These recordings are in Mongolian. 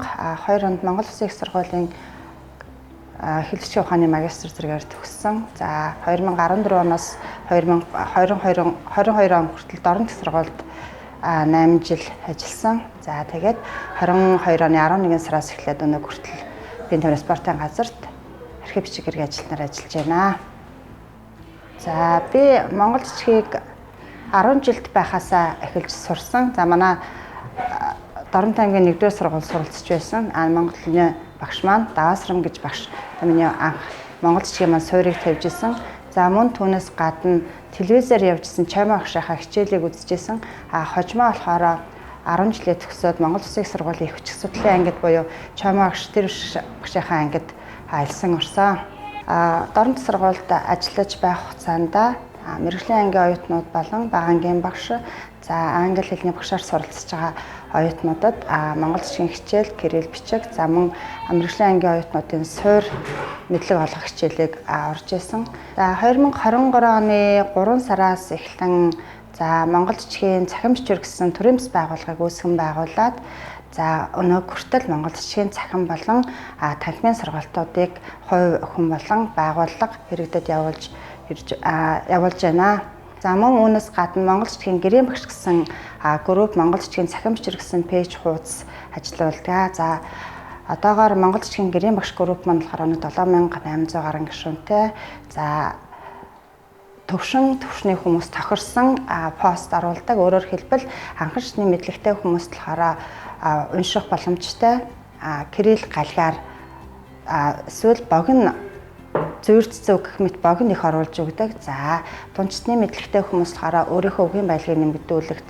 2002 онд Монгол Улсын их сургуулийн хэл бичгийн ухааны магистр зэрэгээр төгссөн. За 2014 оноос 2022 22 он хүртэл Дорнод их сургуульд 8 жил ажилласан. За тэгээд 22 оны 11 сараас эхлээд өнөө хүртэл би төвний спортын газарт архив бичиг хэрэг ажилтнаар ажиллаж байна. За би монгол бичгийг 10 жилд байхасаа эхэлж сурсан. За манай Дорнод аймгийн 1-р сургууль суралцж байсан. Монгол хэлний багш маань Даваасрам гэж багш миний анх монгол бичгийн маань суурийг тавьж исэн. За мөн түүнээс гадна телевизээр явжсэн Чаймаа багшийнхаа хичээлийг үзчихсэн. Хожмоо болохоор 10 жилээ төгсөөд Монгол Улсын их сургуулийн их хүчих судлалын ангид буюу Чаймаа багш тэр багшийнхаа ангид аялсан орсон. Дорнод сургуульд ажиллаж байх хугацаанд мэргэжлийн ангийн оюутнууд болон бага ангийн багш, за англи хэлний багшаар суралцж байгаа оюутнуудад монгол бичгийн хичээл, кирилл бичиг, за мөн мэргэжлийн ангийн оюутнуудын суур мэдлэг олгох хичээлийг орж исэн. За 2023 оны 3 сараас эхлэн за монгол бичгийн цахим бичвэр гэсэн төрийн бас байгууллагыг үүсгэн байгуулад за өнөө хүртэл монгол бичгийн цахим болон танхимын сургалтуудыг хувь хүн болон байгууллага хэрэгдэд явуулж байна. За мөн үүнээс гадна Монгол бичгийн гэрийн багш гэсэн групп, Монгол бичгийн цахим бичвэр гэсэн пэйж хуудас ажиллаулдаг. За одоогоор Монгол бичгийн гэрийн багш групп маань болохоор 7800 гаруй гишүүнтэй. За төвшин төвшний хүмүүс тохирсон пост оруулдаг. Өөрөөр хэлбэл анхан шатны мэдлэгтэй хүмүүст болохоор унших боломжтой. Кирилл галгаар эсвэл богино зүйрц зүг гэх мэт богино их оруулж өгдөг. За тунчны мэдлэгтэй хүмүүс болохоор өөрийнхөө үгийн баялагийг нэмэгдүүлэх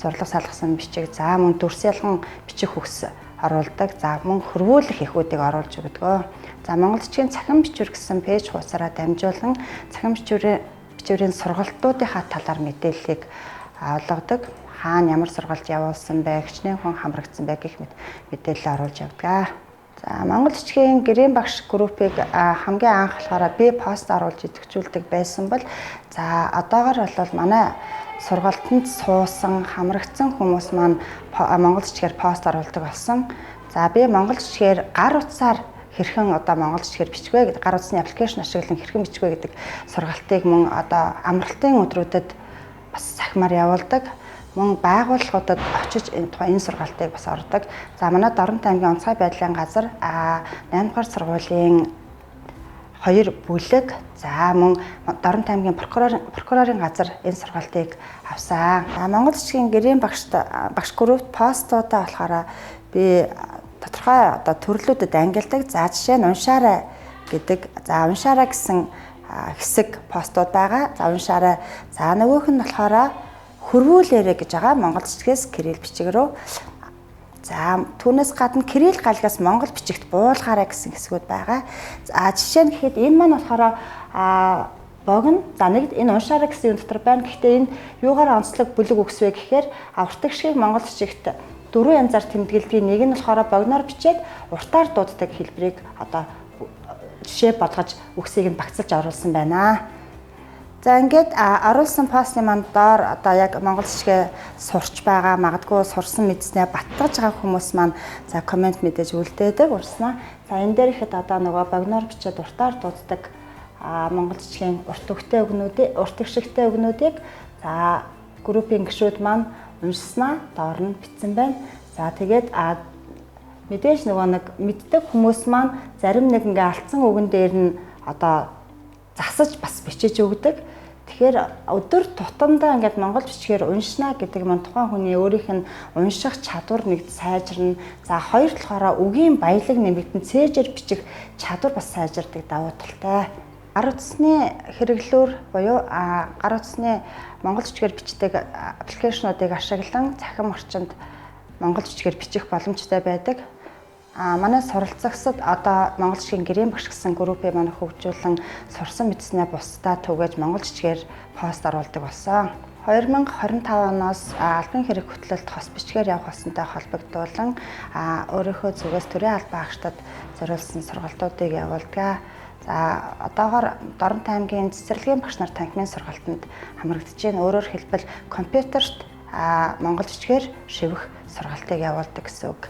зурлага салгасан бичиг, за мөн дүрс ялган бичих үгс оруулдаг. За мөн хөрвүүлэх эхүүдийг оруулж өгдөг. За Монгол бичгийн цахим бичвэр гэсэн пэйж хуудасаараа дамжуулан цахим бичвэрийн сургалтуудынхаа талаар мэдээллийг олгодог. Хаана ямар сургалт явуулсан бэ, хичнээн хүн хамрагдсан бэ гэх мэт мэдээлэл оруулж явдаг. За Монгол бичгийн гэрийн багш группийг хамгийн анх болохоор би пост оруулж идэвхжүүлдэг байсан бол за одоогор бол манай сургалтанд суусан хамрагдсан хүмүүс маань монгол бичгээр пост оруулдаг болсон. За би монгол бичгээр гар утсаар хэрхэн одоо монгол бичгээр бичих вэ гэдэг гар утасны аппликейшн ашиглан хэрхэн бичих вэ гэдэг сургалтыг мөн одоо амралтын өдрүүдэд бас сахимаар явуулдаг. Мөн байгууллагуудад очиж энэ сургалтыг бас ордог. За манай Дорнод аймгийн онцгой байдлын газар 8 дугаар сургуулийн 2 бүлэг, за мөн Дорнод аймгийн прокурорын газар энэ сургалтыг авсан. Монгол бичгийн гэрийн багш групп постуудаа болохоор би тодорхой одоо төрлүүдэд ангилдаг. За жишээ нь уншаарай гэдэг. За уншаарай гэсэн хэсэг постууд байгаа. За уншаарай. За нөгөөх нь болохоор хөрвүүлээрэ гэж байгаа монгол бичгээс кирилл бичиг рүү. За түүнээс гадна кирилл галгаас монгол бичигт буулгаарай гэсэн хэсгүүд байгаа. За жишээ нь гэхэд энэ маань болохоор богино. За нэг энэ уншаарай гэсэн юм дотор байна. Гэхдээ энэ юугаар онцлог бүлэг үгс вэ гэхээр уртагшгийг монгол бичигт дөрвөн янзаар тэмдэглэдэг. Нэг нь болохоор богиноор бичээд уртаар дууддаг хэлбэрийг одоо жишээ болгож үгсийг нь багцлж оруулсан байна. За ингээд оруулсан постны манд доор одоо яг монгол бичгээ сурч байгаа, магадгүй сурсан мэдснээ баттгаж байгаа хүмүүс маань за комент мэдээж үлдээдэг урснаа. За энэ дээр ихэд одоо нөгөө богиноор бичээд уртаар дууддаг монгол бичгийн урт өгтэй үгнүүдийг, урт өгшигтэй үгнүүдийг за группийн гишүүд маань уншснаа доор нь бичсэн байна. За тэгээд мэдээж нөгөө нэг мэддэг хүмүүс маань зарим нэг ингээ алдсан үгэн дээр нь одоо засаж бас бичиж өгдөг. Тэгэхээр өдөр тутамдаа ингээд монгол бичгээр уншна гэдэг маань тухайн хүний өөрийнх нь унших чадвар нэг сайжирна. За хоёр талаараа үгийн баялаг нэмэгдэн цээжээр бичих чадвар бас сайжирдаг давуу талтай. Гар утасны хэрэглүүр буюу гар утасны монгол бичгээр бичдэг аппликейшнуудыг ашиглан цахим орчинд монгол бичгээр бичих боломжтой байдаг. Манай суралцагсад одоо Монгол бичгийн гэрийн багш гэсэн группийг манай хөгжүүлэн сурсан мэдснээ бусдаа түгээж монгол бичгээр пост оруулдаг болсон. 2025 оноос албан хэрэг хөтлөлт хос бичгээр явах болсонтой холбогдуулан өөрийнхөө зүгээс төрийн албан агштад зориулсан сургалтуудыг явуулдаг. За одоогоор Дорнод аймгийн цэцэрлэгийн багш нар танхимын сургалтанд хамрагдаж байна. Өөрөөр хэлбэл компьютерт монгол бичгээр шивэх сургалтыг явуулдаг гэсэн үг.